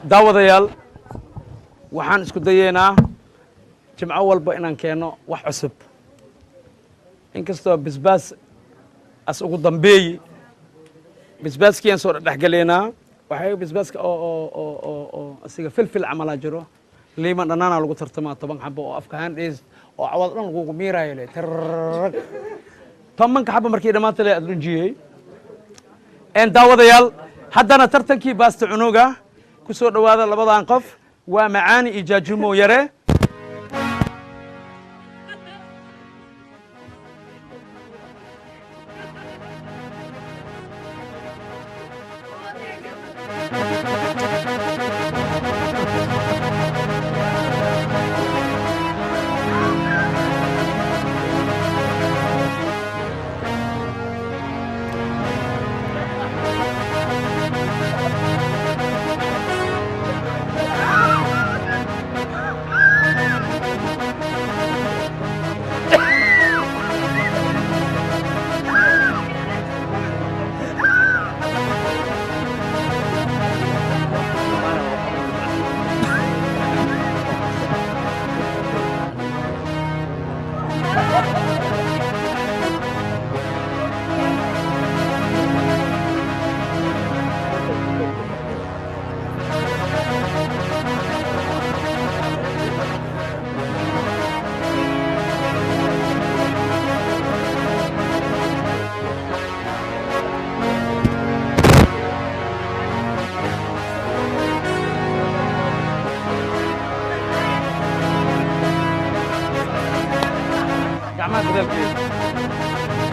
Daawadayaal, waxaan isku dayeynaa jimco walba inaan keenno wax cusub, inkastoo Bisbaas as ugu dambeeyi. Bisbaaskiyaan soo dhexgaleynaa. Waxay bisbaaska oo asiga filfil camalaa jiro, liiman dhanaanaa lagu tartamaa, 10 xabo oo afka handheys oo cawad dhan lagugu miiraayo le tarrag, 10-ka xabo markii dhammaanta le adlunjiyey. Daawadayaal, haddana tartankii baasta cunuga ku soo dhowaada. Labadan qof waa Macaani iyo Jaajumo Yare. Gacmaha gadaalkeeda.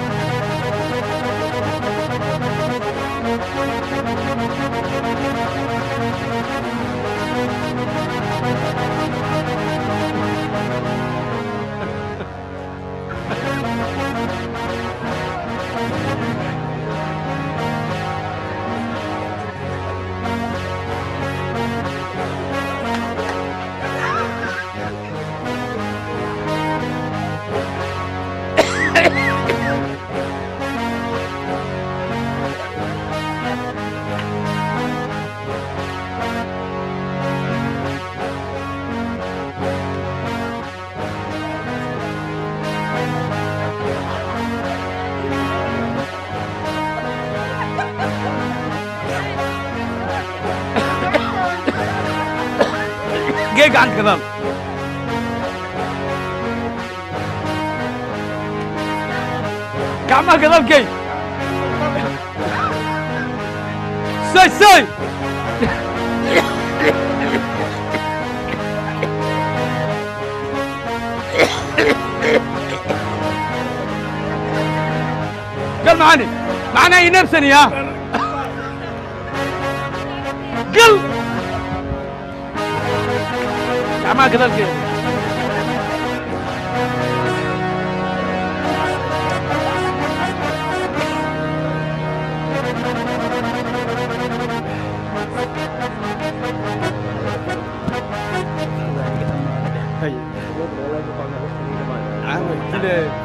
Gee gacanta gadaal. Gacmaha gadaal gey. Say say. قل معاني معنا ينفسني ها قل gacmaha gadaalkeeda. عامل كده.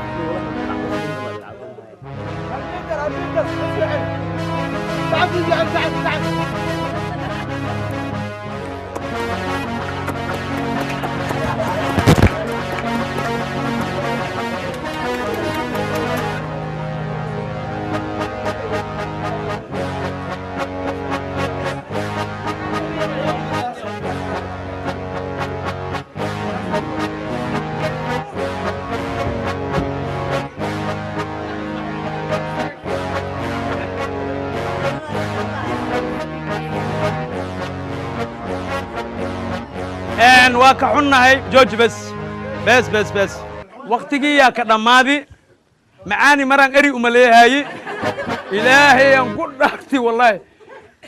Waa ka xunnahay. Jooji, bes bes bes bes, waktigiiyaa ka dhammaadi. Macaani maraan eri uma leeyahayi. Ilaahay aan ku dhaarti, wallaahi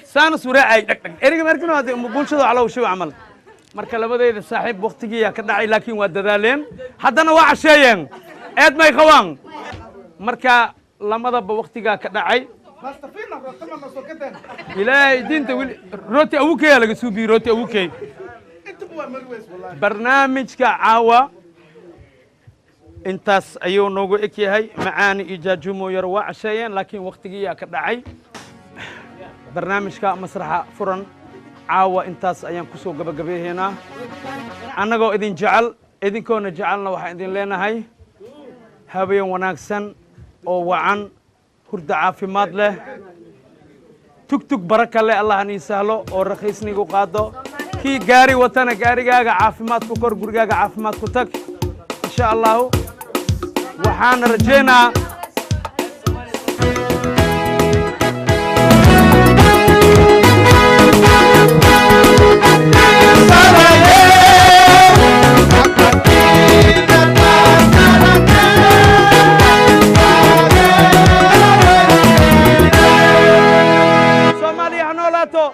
saana suraacay dhag dhag eriga markino hadee bulshada wax loogu shubo camal. Marka labadayda saaxiib waktigiiyaa ka dhacay, laakiin waa dadaaleen, haddana waa casheeyeen, eed may qabaan. Marka lamadaba waktigaa ka dhacay. Ilaahay diinta weli rooti awukeyaa laga suubiyey, rooti awukey. Barnaamijka caawa intaas ayuu noogu eg yahay. Macaani iyo Jaajumo Yar waa casheeyeen, laakiin waktigiiyaa ka dhacay. Barnaamijka Masraxa Furan. Caawa intaas ayaan ku soo gabagabeehaynaa, annagoo idin jecel, idinkoona jecelna. Waxaan idin leenahay habeen wanaagsan oo wacan, hurda caafimaad leh, tugtug baraka leh. Allah nii sahlo oo rakhiisnigu qaado. Kii gaari watana, gaarigaaga caafimaad ku kor, gurigaaga caafimaad ku tag, insha Allahu. Waxaana rajaynaa